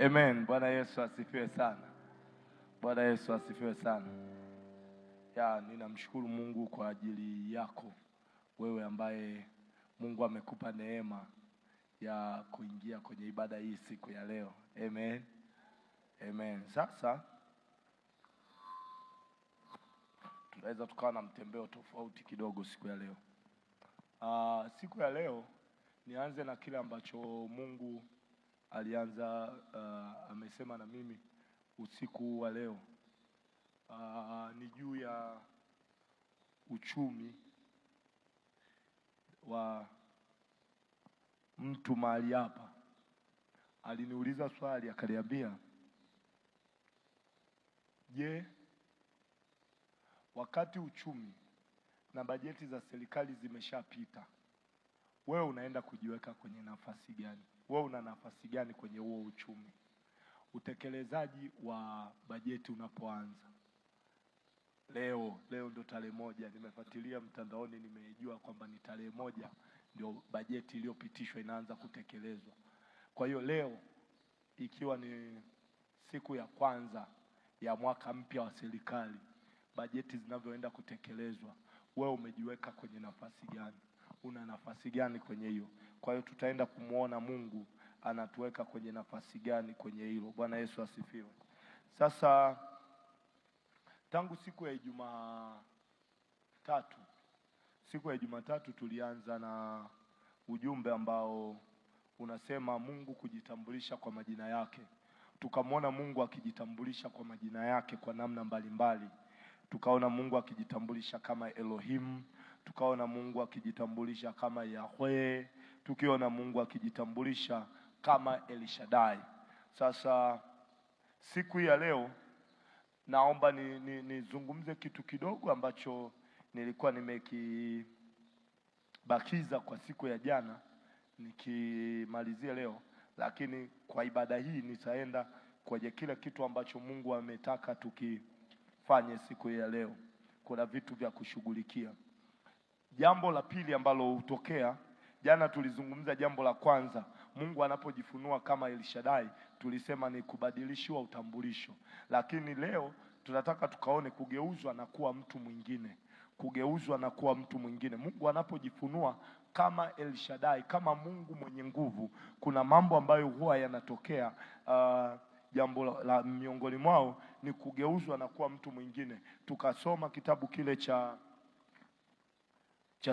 Amen. Bwana Yesu asifiwe sana. Bwana Yesu asifiwe sana. Ya, ninamshukuru Mungu kwa ajili yako wewe ambaye Mungu amekupa neema ya kuingia kwenye ibada hii siku ya leo. Amen. Amen. Sasa tunaweza tukawa na mtembeo tofauti kidogo siku ya leo. Siku ya leo nianze na kile ambacho Mungu alianza amesema na mimi usiku wa leo. Ni juu ya uchumi wa mtu mahali hapa. Aliniuliza swali akaniambia, je, wakati uchumi na bajeti za serikali zimeshapita, wewe unaenda kujiweka kwenye nafasi gani? Wewe una nafasi gani kwenye huo uchumi? Utekelezaji wa bajeti unapoanza leo, leo ndo tarehe 1, nimefuatilia mtandaoni, nimejua kwamba ni tarehe 1 ndio bajeti iliyopitishwa inaanza kutekelezwa. Kwa hiyo leo ikiwa ni siku ya kwanza ya mwaka mpya wa serikali, bajeti zinavyoenda kutekelezwa, wewe umejiweka kwenye nafasi gani? Una nafasi gani kwenye hiyo? Kwa hiyo tutaenda kumuona Mungu anatuweka kwenye nafasi gani kwenye hilo. Bwana Yesu asifiwe. Sasa tangu siku ya Jumatatu, siku ya Jumatatu tulianza na ujumbe ambao unasema Mungu kujitambulisha kwa majina yake. Tukamwona Mungu akijitambulisha kwa majina yake kwa namna mbalimbali. Tukaona Mungu akijitambulisha kama Elohim, tukaona Mungu akijitambulisha kama Yahweh, tukiona Mungu akijitambulisha kama El Shaddai. Sasa siku ya leo naomba nizungumze kitu kidogo ambacho nilikuwa nimekibakiza kwa siku ya jana nikimalizia leo, lakini kwa ibada hii nitaenda kwenye kile kitu ambacho Mungu ametaka tukifanye siku ya leo. Kuna vitu vya kushughulikia. Jambo la pili ambalo hutokea, jana tulizungumza jambo la kwanza, Mungu anapojifunua kama El Shaddai, tulisema ni kubadilishiwa utambulisho. Lakini leo tunataka tukaone kugeuzwa na kuwa mtu mwingine. Kugeuzwa na kuwa mtu mwingine. Mungu anapojifunua kama El Shaddai, kama Mungu mwenye nguvu, kuna mambo ambayo huwa yanatokea. Jambo la miongoni mwao ni kugeuzwa na kuwa mtu mwingine. Tukasoma kitabu kile cha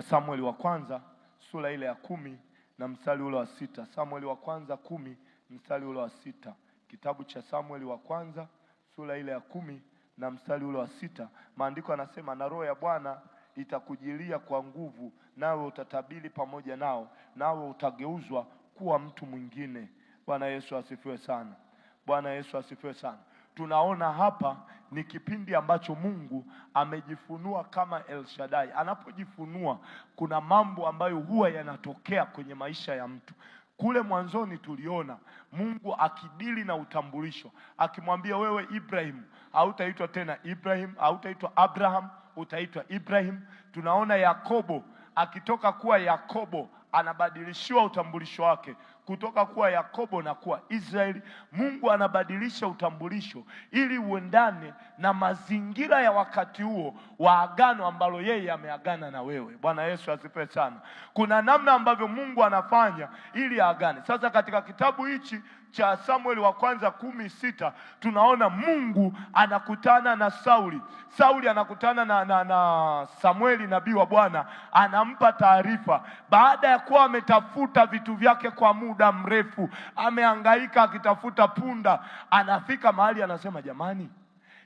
Samueli wa kwanza sura ile ya 10 na mstari ule wa 6. Samueli wa kwanza 10 mstari ule wa 6. Kitabu cha Samueli wa kwanza sura ile ya 10 na mstari ule wa 6. Maandiko yanasema, na roho ya Bwana itakujilia kwa nguvu, nawe utatabiri pamoja nao, nawe utageuzwa kuwa mtu mwingine. Bwana Yesu asifiwe sana. Bwana Yesu asifiwe sana. Tunaona hapa ni kipindi ambacho Mungu amejifunua kama El Shaddai. Anapojifunua kuna mambo ambayo huwa yanatokea kwenye maisha ya mtu. Kule mwanzoni tuliona Mungu akidili na utambulisho, akimwambia wewe Ibrahim, hautaitwa tena Ibrahim, hautaitwa Abraham, utaitwa Ibrahim. Tunaona Yakobo akitoka kuwa Yakobo anabadilishiwa utambulisho wake kutoka kuwa Yakobo na kuwa Israeli. Mungu anabadilisha utambulisho ili uendane na mazingira ya wakati huo wa agano ambalo yeye ameagana na wewe. Bwana Yesu asifiwe sana. Kuna namna ambavyo Mungu anafanya ili aagane. Sasa katika kitabu hichi cha Samueli wa kwanza 10:6 tunaona Mungu anakutana na Sauli. Sauli anakutana na Samueli nabii wa Bwana, anampa taarifa baada ya kuwa ametafuta vitu vyake kwa muda mrefu, amehangaika akitafuta punda. Anafika mahali anasema, jamani,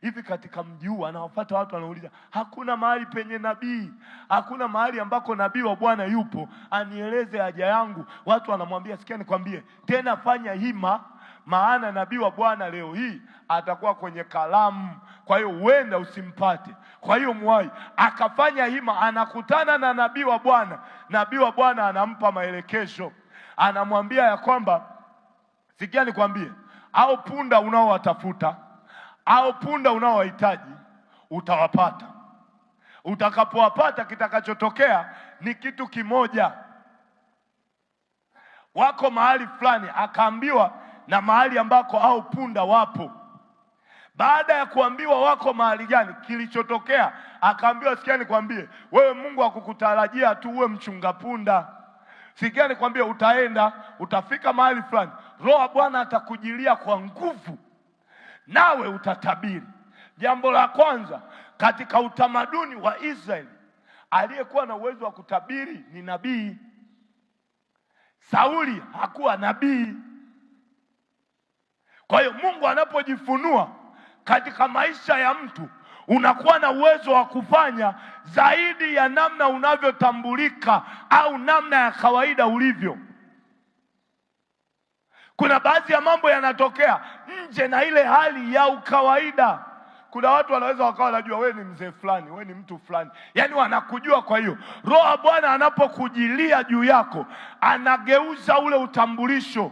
hivi katika mji huu, anawafuata watu anauliza, hakuna mahali penye nabii, hakuna mahali ambako nabii wa Bwana yupo anieleze haja yangu. Watu wanamwambia, sikia nikwambie, tena fanya hima, maana nabii wa Bwana leo hii atakuwa kwenye kalamu, kwa hiyo huenda usimpate, kwa hiyo mwai. Akafanya hima, anakutana na nabii wa Bwana. Nabii wa Bwana anampa maelekezo, anamwambia ya kwamba, sikia nikwambie, au punda unaowatafuta au punda unaowahitaji utawapata. Utakapowapata, kitakachotokea ni kitu kimoja. Wako mahali fulani, akaambiwa na mahali ambako au punda wapo. Baada ya kuambiwa wako mahali gani, kilichotokea akaambiwa, sikia nikwambie, wewe Mungu hakukutarajia tu uwe mchunga punda. Sikia nikwambie, utaenda utafika mahali fulani, Roho wa Bwana atakujilia kwa nguvu, nawe utatabiri. Jambo la kwanza katika utamaduni wa Israeli, aliyekuwa na uwezo wa kutabiri ni nabii. Sauli hakuwa nabii. Kwa hiyo Mungu anapojifunua katika maisha ya mtu, unakuwa na uwezo wa kufanya zaidi ya namna unavyotambulika au namna ya kawaida ulivyo. Kuna baadhi ya mambo yanatokea nje na ile hali ya ukawaida. Kuna watu wanaweza wakawa wanajua wewe ni mzee fulani, wewe ni mtu fulani, yaani wanakujua. Kwa hiyo Roho wa Bwana anapokujilia juu yako, anageuza ule utambulisho,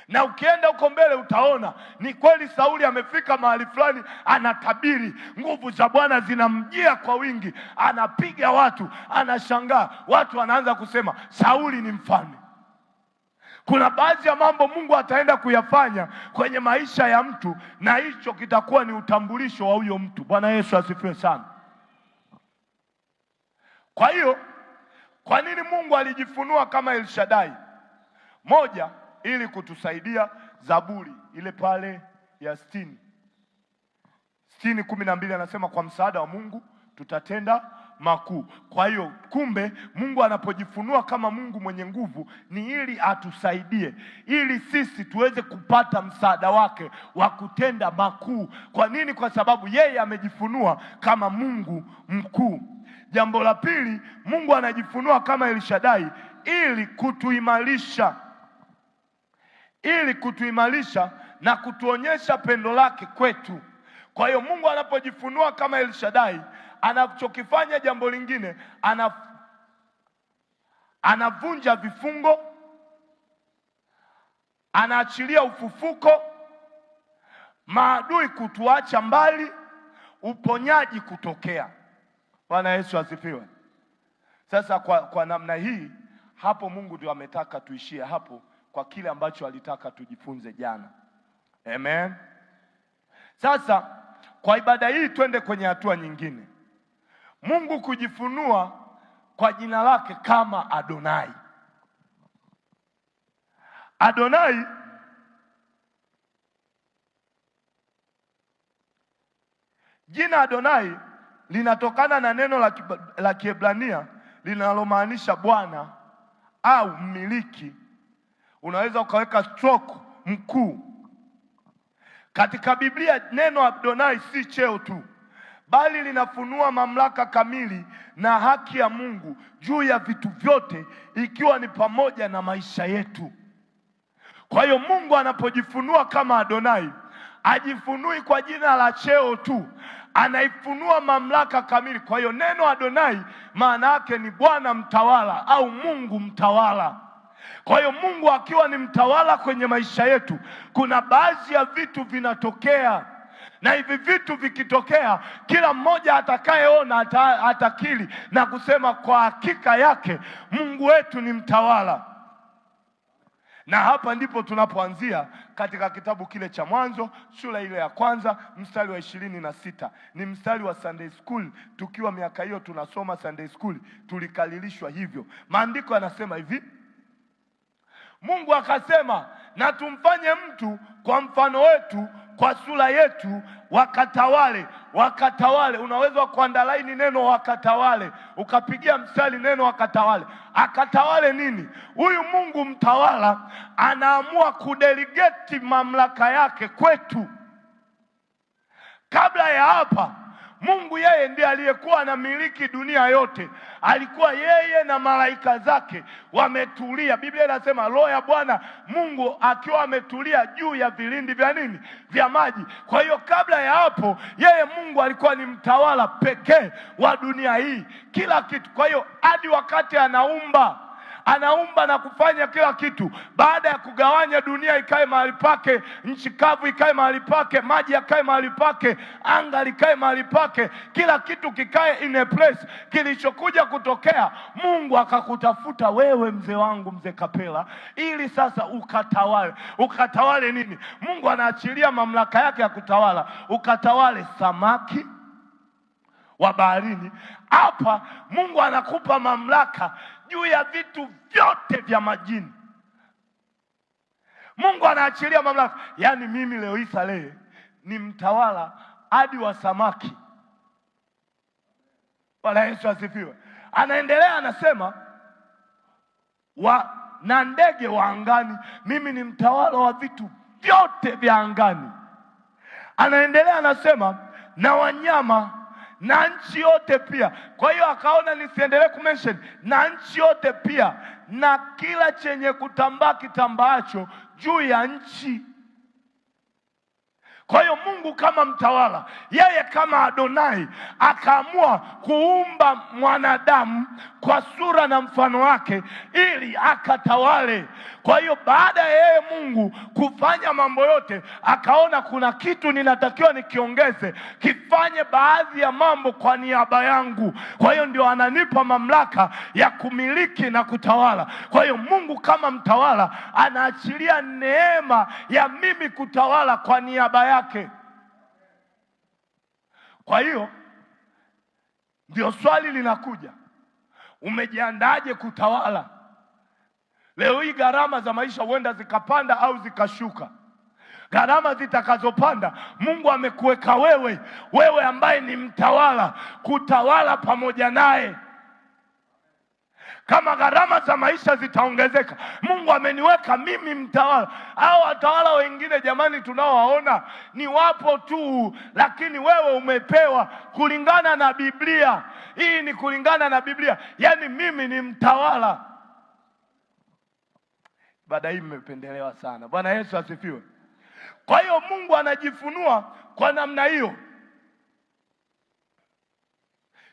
na ukienda huko mbele utaona ni kweli Sauli amefika mahali fulani, anatabiri, nguvu za Bwana zinamjia kwa wingi, anapiga watu, anashangaa, watu wanaanza kusema Sauli ni mfalme. Kuna baadhi ya mambo Mungu ataenda kuyafanya kwenye maisha ya mtu, na hicho kitakuwa ni utambulisho wa huyo mtu. Bwana Yesu asifiwe sana. Kwa hiyo, kwa nini Mungu alijifunua kama El Shaddai? Moja, ili kutusaidia. Zaburi ile pale ya 60:12 anasema kwa msaada wa Mungu tutatenda makuu. Kwa hiyo kumbe Mungu anapojifunua kama Mungu mwenye nguvu ni ili atusaidie, ili sisi tuweze kupata msaada wake wa kutenda makuu. Kwa nini? Kwa sababu yeye amejifunua kama Mungu mkuu. Jambo la pili, Mungu anajifunua kama El Shaddai ili kutuimarisha, ili kutuimarisha na kutuonyesha pendo lake kwetu. Kwa hiyo Mungu anapojifunua kama El Shaddai, anachokifanya jambo lingine, anavunja vifungo, anaachilia ufufuko, maadui kutuacha mbali, uponyaji kutokea. Bwana Yesu asifiwe. Sasa kwa namna hii hapo Mungu ndio ametaka tuishie hapo kwa kile ambacho alitaka tujifunze jana. Amen. Sasa kwa ibada hii twende kwenye hatua nyingine. Mungu kujifunua kwa jina lake kama Adonai. Adonai, jina Adonai linatokana na neno la Kiebrania linalomaanisha Bwana au mmiliki. Unaweza ukaweka stroke mkuu. Katika Biblia neno Adonai si cheo tu, bali linafunua mamlaka kamili na haki ya Mungu juu ya vitu vyote, ikiwa ni pamoja na maisha yetu. Kwa hiyo Mungu anapojifunua kama Adonai, ajifunui kwa jina la cheo tu, anaifunua mamlaka kamili. Kwa hiyo neno Adonai maana yake ni Bwana mtawala au Mungu mtawala. Kwa hiyo Mungu akiwa ni mtawala kwenye maisha yetu, kuna baadhi ya vitu vinatokea. Na hivi vitu vikitokea, kila mmoja atakayeona atakiri na kusema kwa hakika yake Mungu wetu ni mtawala. Na hapa ndipo tunapoanzia katika kitabu kile cha Mwanzo sura ile ya kwanza mstari wa 26. Ni mstari wa Sunday school. Tukiwa miaka hiyo tunasoma Sunday school, tulikalilishwa hivyo. Maandiko yanasema hivi: Mungu akasema, na tumfanye mtu kwa mfano wetu, kwa sura yetu, wakatawale. Wakatawale, unaweza kuandalaini neno wakatawale, ukapigia mstari neno wakatawale. Akatawale nini? Huyu Mungu mtawala anaamua kudelegate mamlaka yake kwetu. Kabla ya hapa, Mungu yeye ndiye aliyekuwa anamiliki dunia yote. Alikuwa yeye na malaika zake wametulia. Biblia inasema roho ya Bwana Mungu akiwa ametulia juu ya vilindi vya nini? Vya maji. Kwa hiyo kabla ya hapo yeye Mungu alikuwa ni mtawala pekee wa dunia hii, kila kitu. Kwa hiyo hadi wakati anaumba, anaumba na kufanya kila kitu, baada ya kugawanya dunia ikae mahali pake, nchi kavu ikae mahali pake, maji yakae mahali pake, anga likae mahali pake, kila kitu kikae in a place. Kilichokuja kutokea, Mungu akakutafuta wewe, mzee wangu, mzee Kapela, ili sasa ukatawale. Ukatawale nini? Mungu anaachilia mamlaka yake ya kutawala, ukatawale samaki wa baharini. Hapa Mungu anakupa mamlaka juu ya vitu vyote vya majini. Mungu anaachilia mamlaka. Yaani mimi leo hii Salehe ni mtawala hadi wa samaki. Bwana Yesu asifiwe. Anaendelea anasema na ndege wa angani, mimi ni mtawala wa vitu vyote vya angani. Anaendelea anasema na wanyama na nchi yote pia. Kwa hiyo akaona nisiendelee kumention na nchi yote pia, na kila chenye kutambaa kitambaacho juu ya nchi. Kwa hiyo Mungu kama mtawala, yeye kama Adonai akaamua kuumba mwanadamu kwa sura na mfano wake ili akatawale. Kwa hiyo baada ya yeye Mungu kufanya mambo yote, akaona kuna kitu ninatakiwa nikiongeze, kifanye baadhi ya mambo kwa niaba yangu. Kwa hiyo ndio ananipa mamlaka ya kumiliki na kutawala. Kwa hiyo Mungu kama mtawala anaachilia neema ya mimi kutawala kwa niaba yake. Kwa hiyo ndio swali linakuja, umejiandaje kutawala? Leo hii gharama za maisha huenda zikapanda au zikashuka. Gharama zitakazopanda, Mungu amekuweka wewe, wewe ambaye ni mtawala, kutawala pamoja naye. Kama gharama za maisha zitaongezeka, Mungu ameniweka mimi mtawala. Hao watawala wengine jamani tunaowaona ni wapo tu, lakini wewe umepewa kulingana na Biblia. Hii ni kulingana na Biblia. Yaani mimi ni mtawala. Baada hii mmependelewa sana. Bwana Yesu asifiwe. Kwa hiyo Mungu anajifunua kwa namna hiyo.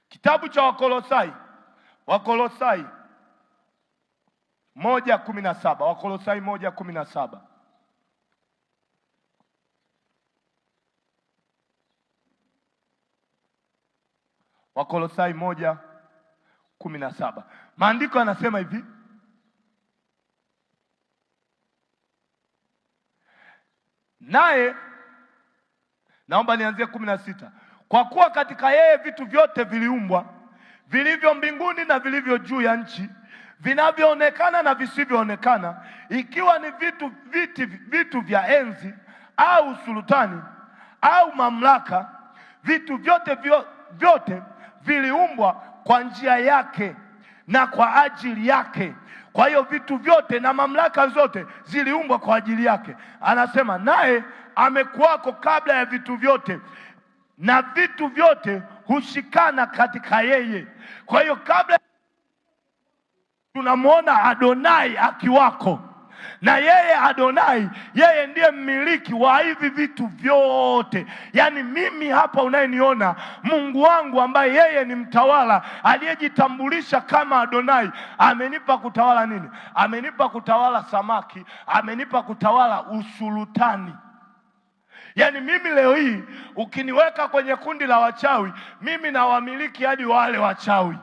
Kitabu cha Wakolosai, Wakolosai 1:17, Wakolosai 1:17. Wakolosai 1:17. Maandiko yanasema hivi: naye, naomba nianzie 16. Kwa kuwa katika yeye vitu vyote viliumbwa, vilivyo mbinguni na vilivyo juu ya nchi, vinavyoonekana na visivyoonekana, ikiwa ni vitu vya enzi au sultani au mamlaka, vitu vyote viliumbwa kwa njia yake na kwa ajili yake. Kwa hiyo vitu vyote na mamlaka zote ziliumbwa kwa ajili yake. Anasema naye amekuwako kabla ya vitu vyote, na vitu vyote hushikana katika yeye. Kwa hiyo kabla tunamuona Adonai akiwako, na yeye Adonai, yeye ndiye mmiliki wa hivi vitu vyote. Yaani mimi hapa unayeniona, Mungu wangu ambaye yeye ni mtawala aliyejitambulisha kama Adonai, amenipa kutawala nini? Amenipa kutawala samaki, amenipa kutawala usultani. Yaani mimi leo hii ukiniweka kwenye kundi la wachawi, mimi nawamiliki hadi wale wachawi.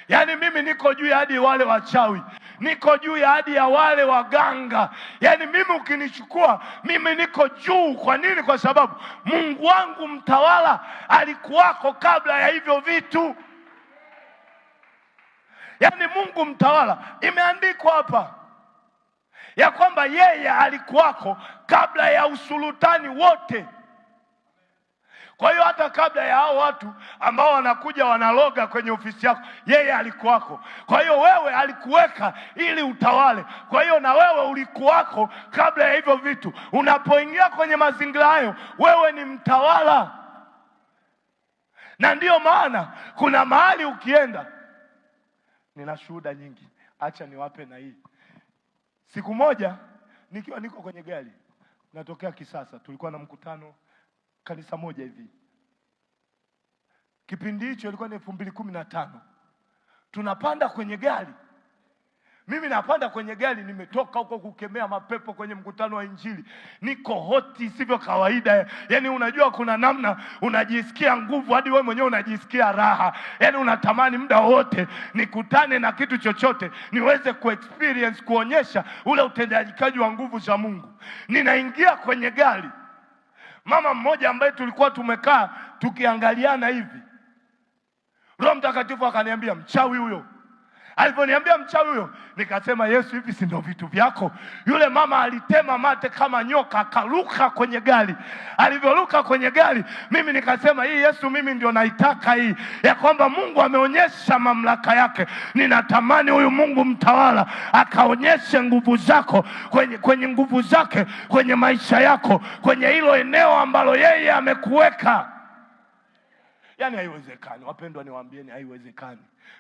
Yaani mimi niko juu ya hadi wale wachawi, niko juu ya hadi ya wale waganga. Yaani mimi ukinichukua, mimi niko juu. Kwa nini? Kwa sababu Mungu wangu mtawala alikuwako kabla ya hivyo vitu. Yaani Mungu mtawala, imeandikwa hapa ya kwamba yeye alikuwako kabla ya usultani wote. Kwa hiyo hata kabla ya hao watu ambao wanakuja wanaloga kwenye ofisi yako, yeye alikuwako. Kwa hiyo wewe alikuweka ili utawale. Kwa hiyo na wewe ulikuwako kabla ya hivyo vitu. Unapoingia kwenye mazingira hayo, wewe ni mtawala. Na ndiyo maana kuna mahali ukienda, nina shuhuda nyingi, acha niwape na hii. Siku moja nikiwa niko kwenye gari natokea Kisasa, tulikuwa na mkutano kanisa moja hivi. Kipindi hicho ilikuwa ni 2015. Tunapanda kwenye gari, Mimi napanda kwenye gari, nimetoka huko kukemea mapepo kwenye mkutano wa Injili, niko hoti isivyo kawaida. Yaani unajua kuna namna unajisikia nguvu hadi wewe mwenyewe unajisikia raha, yaani unatamani muda wote nikutane na kitu chochote niweze kuexperience, kuonyesha ule utendajikaji wa nguvu za Mungu. Ninaingia kwenye gari, mama mmoja ambaye tulikuwa tumekaa tukiangaliana hivi, Roho Mtakatifu akaniambia mchawi huyo. Aliponiambia mchawi huyo, nikasema Yesu, hivi si ndio vitu vyako? Yule mama alitema mate kama nyoka, akaruka kwenye gari. Alivyoruka kwenye gari, mimi nikasema hii Yesu, mimi ndio naitaka hii, ya kwamba Mungu ameonyesha mamlaka yake. Ninatamani huyu Mungu mtawala akaonyeshe nguvu zako kwenye nguvu zake kwenye maisha yako, kwenye hilo eneo ambalo yeye amekuweka. Yaani haiwezekani, wapendwa, niwaambieni haiwezekani.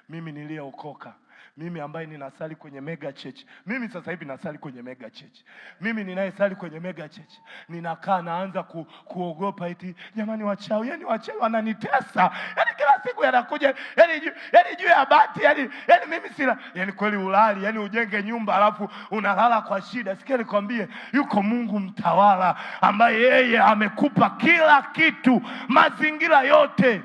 Mimi niliyeokoka, mimi ambaye ninasali kwenye mega church, mimi sasa hivi nasali kwenye mega church, mimi ninayesali kwenye mega church, ninakaa naanza kuogopa eti jamani wachawi, yani wachawi wananitesa, yani kila siku yanakuja, yani juu ya bati, yani mimi sina, yani kweli ulali, yani ujenge nyumba alafu unalala kwa shida. Sikia nikwambie, yuko Mungu mtawala ambaye yeye amekupa kila kitu, mazingira yote.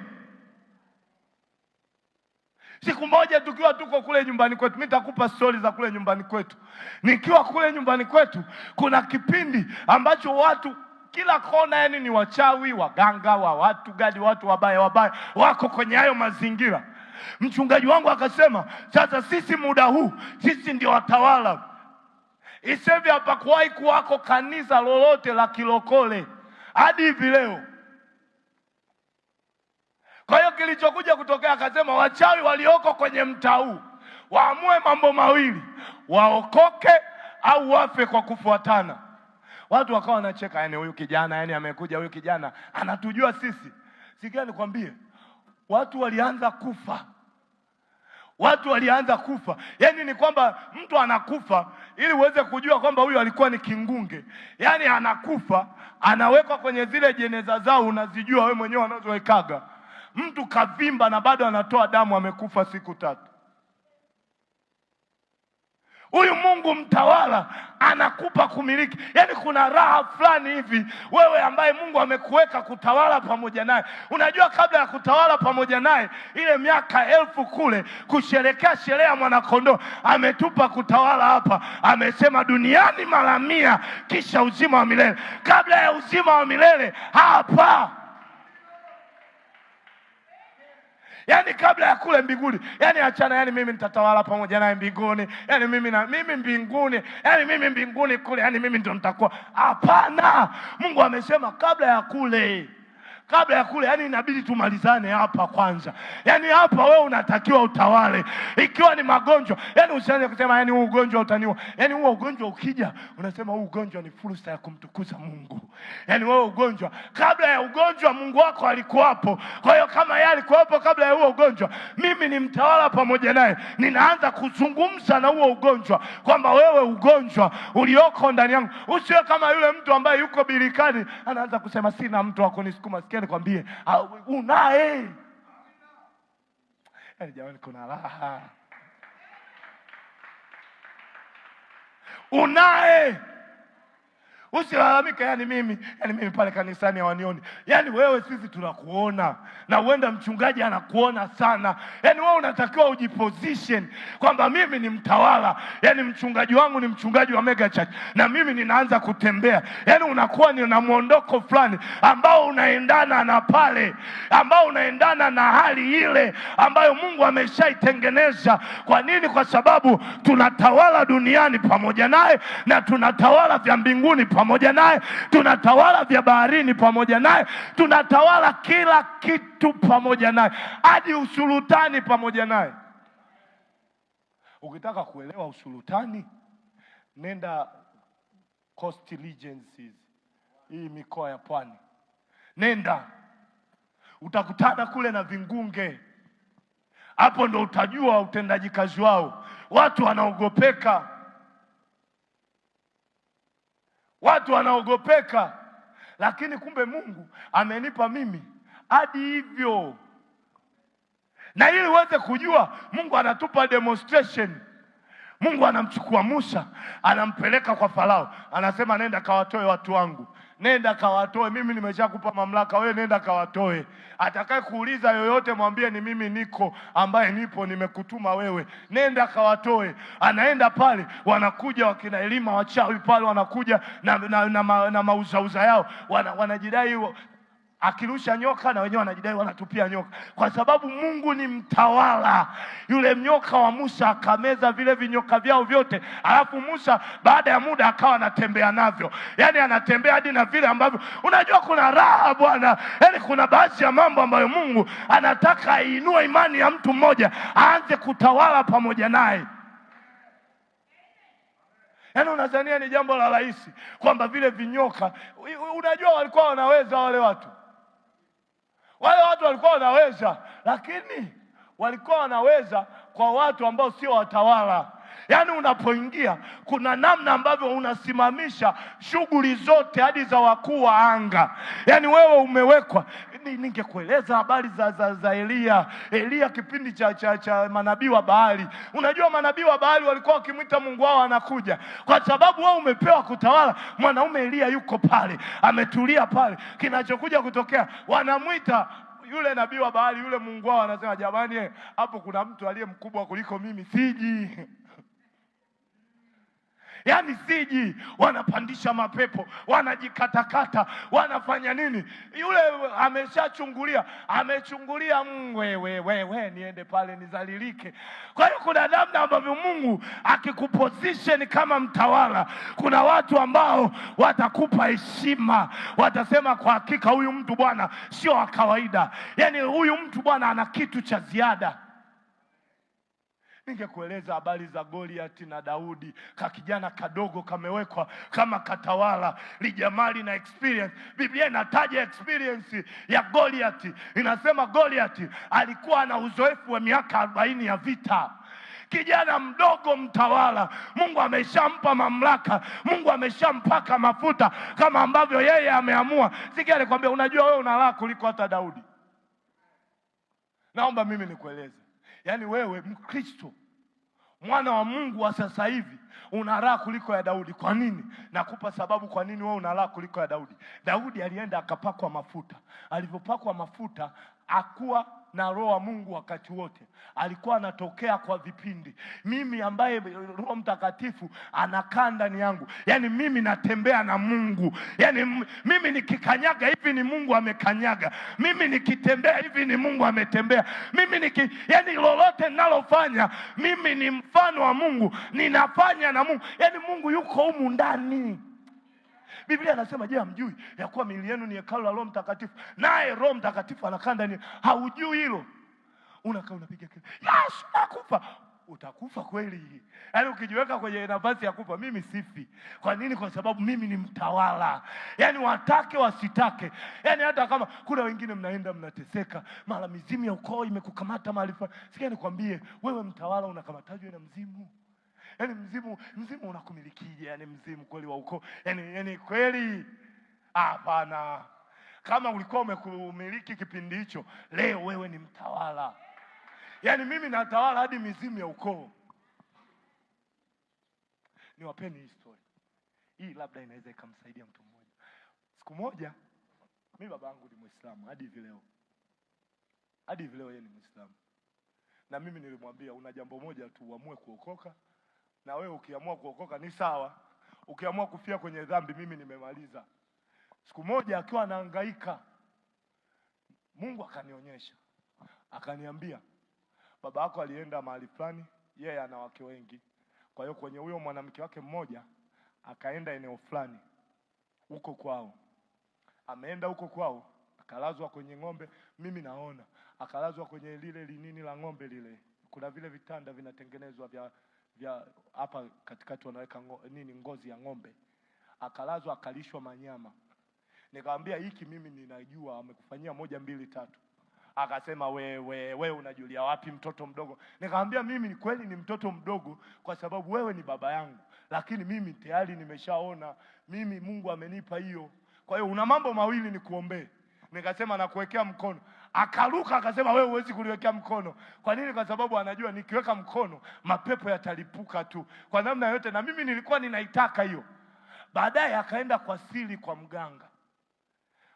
Siku moja tukiwa tuko kule nyumbani kwetu, mimi nitakupa story za kule nyumbani kwetu. Nikiwa kule nyumbani kwetu, kuna kipindi ambacho watu kila kona, yani ni wachawi, waganga, wa watu gadi, watu wabaya wabaya wako kwenye hayo mazingira. Mchungaji wangu akasema, sasa sisi muda huu sisi ndio watawala. Isevya hapakuwahi kuwako kanisa lolote la kilokole hadi hivi leo. Kwa hiyo kilichokuja kutokea, akasema wachawi walioko kwenye mtaa huu waamue mambo mawili, waokoke au wafe kwa kufuatana. Watu wakawa wanacheka, yani huyu kijana, yani amekuja huyu kijana anatujua sisi. Sikia nikwambie, watu walianza kufa. Watu walianza kufa. Yaani ni kwamba mtu anakufa ili uweze kujua kwamba huyu alikuwa ni kingunge. Yaani anakufa, anawekwa kwenye zile jeneza zao, unazijua wewe mwenyewe wanazowekaga. Mtu kavimba na bado anatoa damu, amekufa siku 3. Huyu Mungu mtawala anakupa kumiliki. Yaani kuna raha fulani hivi wewe ambaye Mungu amekuweka kutawala pamoja naye. Unajua kabla ya kutawala pamoja naye ile miaka 1000 kule kusherehekea sherehe ya mwanakondoo, ametupa kutawala hapa. Amesema duniani mara 100 kisha uzima wa milele. Kabla ya uzima wa milele hapa. Yaani kabla ya kule mbinguni, yaani achana, yaani mimi nitatawala pamoja naye mbinguni, yaani mimi mbinguni, yaani mimi mbinguni kule, yaani mimi ndio nitakuwa. Hapana, Mungu amesema kabla ya kule. Kabla ya kule, yani inabidi tumalizane hapa kwanza. Yani hapa wewe unatakiwa utawale. Ikiwa ni magonjwa, yani usianze kusema yani huu ugonjwa utaniua. Yani huo ugonjwa ukija, unasema huu ugonjwa ni fursa ya kumtukuza Mungu. Yani wewe ugonjwa, kabla ya ugonjwa Mungu wako alikuwapo. Kwa hiyo kama yeye alikuwapo kabla ya huo ugonjwa, mimi ni mtawala pamoja naye. Ninaanza kuzungumza na huo ugonjwa kwamba wewe ugonjwa ulioko ndani yangu, usiwe kama yule mtu ambaye yuko birikani anaanza kusema sina mtu wa kunisukuma. Nikwambie, unaye. Yaani jamani, kuna raha. Unaye. Usilalamike, yani mimi pale kanisani hawanioni. Yani wewe sisi tunakuona, na huenda mchungaji anakuona sana. Yani wewe unatakiwa ujiposition kwamba mimi ni mtawala. Yani mchungaji wangu ni mchungaji wa mega church na mimi ninaanza kutembea. Yani unakuwa ni na muondoko fulani ambao unaendana na pale, ambao unaendana na hali ile ambayo Mungu ameshaitengeneza. Kwa nini? Kwa sababu tunatawala duniani pamoja naye, na tunatawala vya mbinguni pamoja naye, tunatawala vya baharini pamoja naye, tunatawala kila kitu pamoja naye, hadi usulutani pamoja naye. Ukitaka kuelewa usulutani, nenda Coast Regencies, hii mikoa ya pwani, nenda utakutana kule na vingunge. Hapo ndo utajua utendaji kazi wao. Watu wanaogopeka. Watu wanaogopeka. Lakini kumbe Mungu amenipa mimi hadi hivyo. Na ili uweze kujua, Mungu anatupa demonstration. Mungu anamchukua Musa, anampeleka kwa Farao, anasema nenda kawatoe watu wangu, nenda kawatoe, mimi nimeshakupa mamlaka, wewe nenda kawatoe. Atakaye kuuliza yoyote mwambie ni mimi niko ambaye nipo, nimekutuma wewe, nenda kawatoe. Anaenda pale, wanakuja wakina Elima wachawi pale, wanakuja na mauzauza yao, wanajidai akirusha nyoka na wenyewe wanajidai wanatupia nyoka, kwa sababu Mungu ni mtawala. Yule nyoka wa Musa akameza vile vinyoka vyao vyote, alafu Musa baada ya muda akawa anatembea navyo, yaani anatembea hadi na vile ambavyo, unajua kuna raha bwana, yaani kuna baadhi ya mambo ambayo Mungu anataka ainue imani ya mtu mmoja aanze kutawala pamoja naye. Yaani unadhania ni jambo la rahisi kwamba vile vinyoka, unajua walikuwa wanaweza wale watu. Wale watu walikuwa wanaweza, lakini walikuwa wanaweza kwa watu ambao sio watawala. Yaani unapoingia kuna namna ambavyo unasimamisha shughuli zote hadi za wakuu wa anga. Yaani wewe umewekwa. Ningekueleza habari za Elia. Elia kipindi cha manabii wa Baali. Unajua manabii wa Baali walikuwa wakimwita Mungu wao anakuja. Kwa sababu wewe umepewa kutawala, mwanaume Elia yuko pale, ametulia pale. Kinachokuja kutokea, wanamuita yule nabii wa Baali, yule Mungu wao, anasema jamani, hapo kuna mtu aliye mkubwa kuliko mimi, siji. Yaani siji. Wanapandisha mapepo, wanajikatakata, wanafanya nini? Yule ameshachungulia, amechungulia, wewe niende pale nizalilike. Kwa hiyo kuna namna ambavyo Mungu akikuposition kama mtawala, kuna watu ambao watakupa heshima, watasema kwa hakika huyu mtu bwana sio wa kawaida. Yaani huyu mtu bwana ana kitu cha ziada. Ningekueleza habari za Goliath na Daudi, kakijana kadogo kamewekwa kama katawala, lijamali na experience. Biblia inataja experience ya Goliath. Inasema Goliath alikuwa na uzoefu wa miaka 40 ya vita. Kijana mdogo mtawala, Mungu ameshampa mamlaka, Mungu ameshampaka mafuta kama ambavyo yeye ameamua. Sikia alikwambia, unajua wewe una raha kuliko hata Daudi. Naomba mimi nikueleze. Yaani wewe Mkristo, mwana wa Mungu wa sasa hivi, una raha kuliko ya Daudi. Kwa nini? Nakupa sababu kwa nini wewe una raha kuliko ya Daudi. Daudi alienda akapakwa mafuta. Alipopakwa mafuta hakuwa na roho wa Mungu wakati wote. Alikuwa anatokea kwa vipindi. Mimi ambaye Roho Mtakatifu anakaa ndani yangu, yaani mimi natembea na Mungu. Yaani mimi nikikanyaga hivi ni Mungu amekanyaga. Mimi nikitembea hivi ni Mungu ametembea. Mimi yaani lolote ninalofanya mimi ni mfano wa Mungu, ninafanya na Mungu. Yaani Mungu yuko humu ndani. Biblia inasema, je, hamjui ya kuwa miili yenu ni hekalu la Roho Mtakatifu, naye Roho Mtakatifu anakaa ndani? Haujui hilo? Unakaa unapiga kelele, Yesu nakufa. Utakufa kweli. Yaani ukijiweka kwenye nafasi ya kufa, mimi sifi. Kwa nini? Kwa sababu mimi ni mtawala. Yaani watake wasitake. Yaani hata kama kuna wengine mnaenda mnateseka, mara mizimu ya ukoo imekukamata mahali fulani. Sikia nikwambie, wewe mtawala unakamatajwe na mzimu? Yaani mzimu unakumilikije? Yaani mzimu kweli wa ukoo? Yaani kweli? Hapana. Kama ulikuwa umekumiliki kipindi hicho, leo wewe ni mtawala. Yaani mimi natawala hadi mizimu ya ukoo. Niwapeni hii story. Hii labda inaweza ikamsaidia mtu mmoja. Siku moja mimi baba yangu ni Muislamu hadi hivi leo. Hadi hivi leo yeye ni Muislamu. Na mimi nilimwambia una jambo moja tu, uamue kuokoka. Na wewe ukiamua kuokoka ni sawa. Ukiamua kufia kwenye dhambi mimi nimemaliza. Siku moja akiwa anahangaika, Mungu akanionyesha. Akaniambia, baba yako alienda mahali fulani, yeye ana wake wengi. Kwa hiyo kwenye huyo mwanamke wake mmoja akaenda eneo fulani huko kwao. Ameenda huko kwao, akalazwa kwenye ng'ombe, mimi naona. Akalazwa kwenye lile linini la ng'ombe lile. Kuna vile vitanda vinatengenezwa vya hapa katikati wanaweka ngozi ya ng'ombe. Akalazwa akalishwa manyama. Nikamwambia hiki mimi ninajua amekufanyia 1 2 3. Akasema wewe unajulia wapi mtoto mdogo? Nikamwambia mimi ni kweli ni mtoto mdogo kwa sababu wewe ni baba yangu, lakini mimi tayari nimeshaona, mimi Mungu amenipa hiyo. Kwa hiyo una mambo mawili nikuombee. Nikasema nakuwekea mkono. Akaruka akasema, wewe huwezi kuliwekea mkono. Kwa nini? Kwa sababu anajua nikiweka mkono mapepo yatalipuka tu kwa namna yote, na mimi nilikuwa ninaitaka hiyo. Baadaye akaenda kwa siri kwa mganga,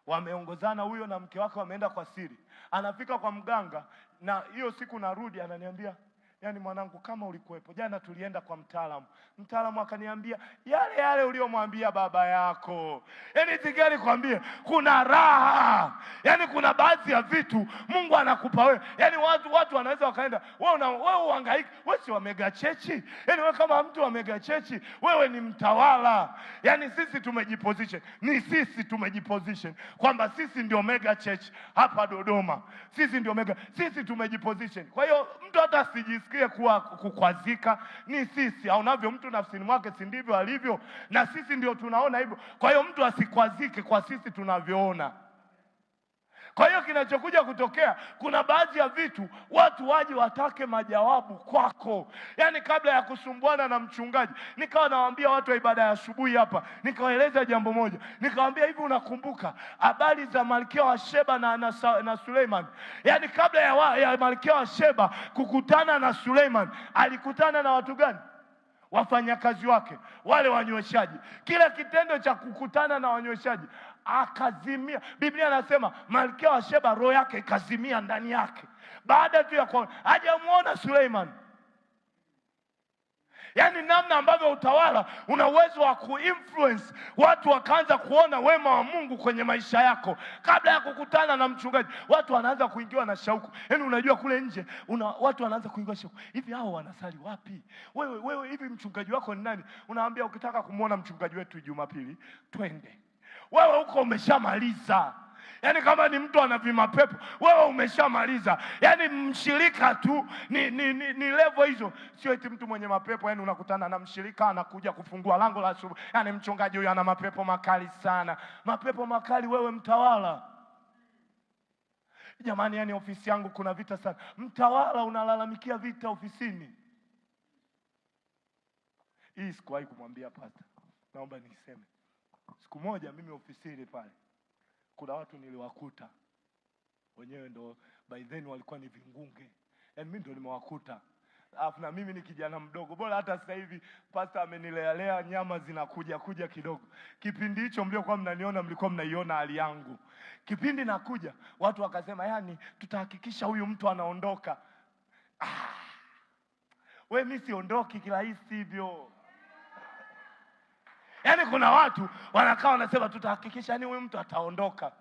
wameongozana huyo na mke wake, wameenda kwa siri. Anafika kwa mganga, na hiyo siku narudi, ananiambia, yaani mwanangu, kama ulikuwepo jana, tulienda kwa mtaalamu, mtaalamu akaniambia yale yale uliyomwambia baba yako. Yaani sikia nikwambie, kuna raha, yaani kuna baadhi ya vitu Mungu anakupa wewe. Yaani watu wanaweza wakaenda, wewe uhangaike, wewe si wa mega church? Yaani wewe kama mtu wa mega church, wewe ni mtawala. Yaani sisi tumejiposition, ni sisi tumejiposition kwamba sisi ndio mega church hapa Dodoma, sisi ndio mega, sisi tumejiposition. Kwa hiyo mtu hata asijisikie kuwa kukwazika, ni sisi aonavyo mtu nafsini mwake, si ndivyo alivyo, na sisi ndio tunaona hivyo. Kwa hiyo mtu asikwazike kwa sisi tunavyoona. Kwa hiyo kinachokuja kutokea, kuna baadhi ya vitu watu waje watake majawabu kwako. Yaani kabla ya kusumbuana na mchungaji, nikawa nawaambia watu wa ibada ya asubuhi hapa, nikawaeleza jambo moja. Nikawaambia hivi, unakumbuka habari za Malkia wa Sheba na Suleiman? Yaani kabla ya Malkia wa Sheba kukutana na Suleiman, alikutana na watu gani? Wafanyakazi wake, wale wanyweshaji. Kila kitendo cha kukutana na wanyweshaji akazimia. Biblia anasema Malkia wa Sheba roho yake ikazimia ndani yake baada tu ya kuona, hajamuona Suleiman. Yaani namna ambavyo utawala una uwezo wa kuinfluence watu wakaanza kuona wema wa Mungu kwenye maisha yako kabla ya kukutana na mchungaji. Watu wanaanza kuingiwa na shauku. Yaani unajua kule nje watu wanaanza kuingiwa shauku. Hivi hao wanasali wapi? Wewe hivi mchungaji wako ni nani? Unaambia ukitaka kumuona mchungaji wetu Jumapili, twende. Wewe huko umeshamaliza. Yaani kama ni mtu ana vimapepo, wewe umeshamaliza. Yaani mshirika tu ni level hizo. Sio eti mtu mwenye mapepo, yaani unakutana na mshirika anakuja kufungua lango la asubuhi. Yaani mchungaji huyu ana mapepo makali sana. Mapepo makali, wewe mtawala. Jamani, yaani ofisi yangu kuna vita sana. Mtawala unalalamikia vita ofisini. Hii sikuwahi kumwambia pastor. Naomba niseme. Siku moja mimi ofisini pale, kuna watu niliwakuta wenyewe ndo by then walikuwa ni vingunge. Yaani mimi ndo nimewakuta. Alafu na mimi ni kijana mdogo. Bora hata sasa hivi pastor amenilealea, nyama zinakuja kuja kidogo. Kipindi hicho mliokuwa mnaniona mlikuwa mnaiona hali yangu. Kipindi nakuja watu wakasema, yani tutahakikisha huyu mtu anaondoka. We mimi siondoki kirahisi hivyo. Yaani kuna watu wanakaa wanasema tutahakikisha yani huyu mtu ataondoka.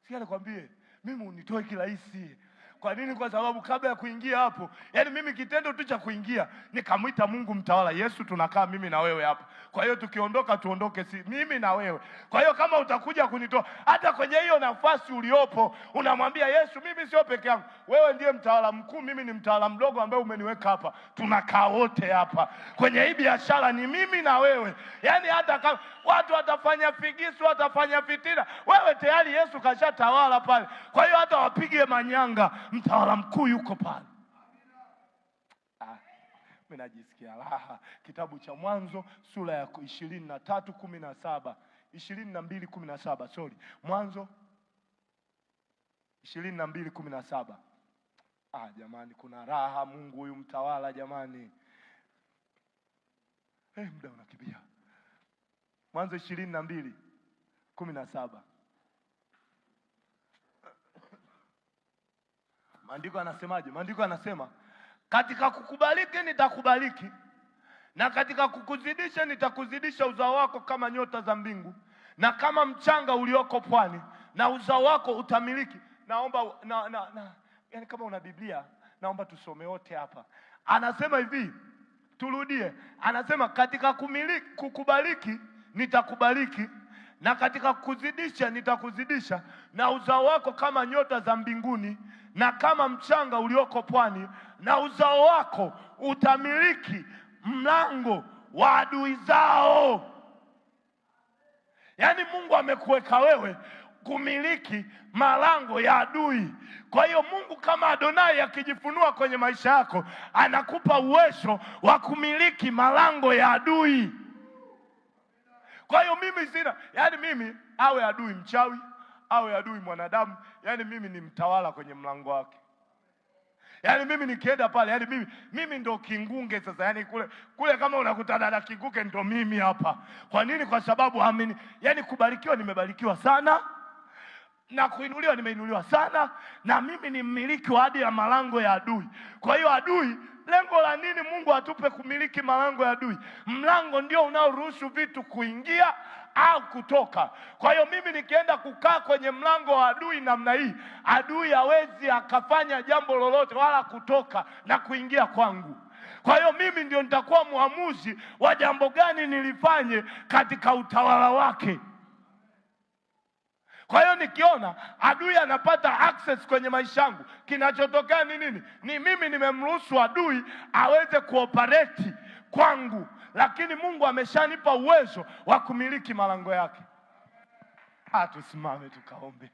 Sikia nikwambie, mimi unitoe kirahisi. Kwa nini? Kwa sababu kabla ya kuingia hapo, yani mimi kitendo tu cha kuingia nikamwita Mungu mtawala, Yesu, tunakaa mimi na wewe hapa. Kwa hiyo tukiondoka tuondoke si mimi na wewe. Kwa hiyo kama utakuja kunitoa hata kwenye hiyo nafasi uliopo, unamwambia Yesu, mimi sio peke yangu. Wewe ndiye mtawala mkuu, mimi ni mtawala mdogo ambaye umeniweka hapa. Tunakaa wote hapa. Kwenye hii biashara ni mimi na wewe. Yani hata kama watu watafanya figisu, watafanya fitina, wewe tayari Yesu kashatawala pale. Kwa hiyo hata wapige manyanga, mtawala mkuu yuko pale. Mimi najisikia raha. Kitabu cha Mwanzo sura ya 23:17, 22:17, sorry. Mwanzo 22:17. Jamani, kuna raha Mungu huyu mtawala jamani. Muda unakimbia. Mwanzo 22:17. Maandiko anasemaje? Maandiko anasema, katika kukubaliki nitakubaliki, na katika kukuzidisha nitakuzidisha uzao wako kama nyota za mbingu na kama mchanga ulioko pwani, na uzao wako utamiliki. Naomba yani kama una Biblia naomba tusome wote hapa. Anasema hivi, turudie. Anasema katika kumiliki, kukubaliki nitakubaliki, na katika kukuzidisha nitakuzidisha, na uzao wako kama nyota za mbinguni na kama mchanga ulioko pwani, na uzao wako utamiliki mlango wa adui zao. Yaani Mungu amekuweka wewe kumiliki malango ya adui. Kwa hiyo Mungu kama Adonai akijifunua kwenye maisha yako, anakupa uwezo wa kumiliki malango ya adui. Kwa hiyo mimi sina, yaani mimi awe adui mchawi, awe adui mwanadamu, yaani mimi ni mtawala kwenye mlango wake. Yaani mimi nikienda pale, yaani mimi ndo kingunge sasa. Yaani kule kule kama unakutana na kingunge ndo mimi hapa. Kwa nini? Kwa sababu amini, yaani kubarikiwa nimebarikiwa sana na kuinuliwa nimeinuliwa sana, na mimi ni mmiliki wa hadi ya malango ya adui. Kwa hiyo adui, lengo la nini Mungu atupe kumiliki malango ya adui? Mlango ndio unaoruhusu vitu kuingia au kutoka. Kwa hiyo mimi nikienda kukaa kwenye mlango wa adui namna hii, adui hawezi akafanya jambo lolote wala kutoka na kuingia kwangu. Kwa hiyo mimi ndio nitakuwa mwamuzi wa jambo gani nilifanye katika utawala wake. Kwa hiyo nikiona adui anapata access kwenye maisha yangu, kinachotokea ni nini? Ni mimi nimemruhusu adui aweze kuoperate kwangu, lakini Mungu ameshanipa uwezo wa kumiliki malango yake. Tusimame tukaombe.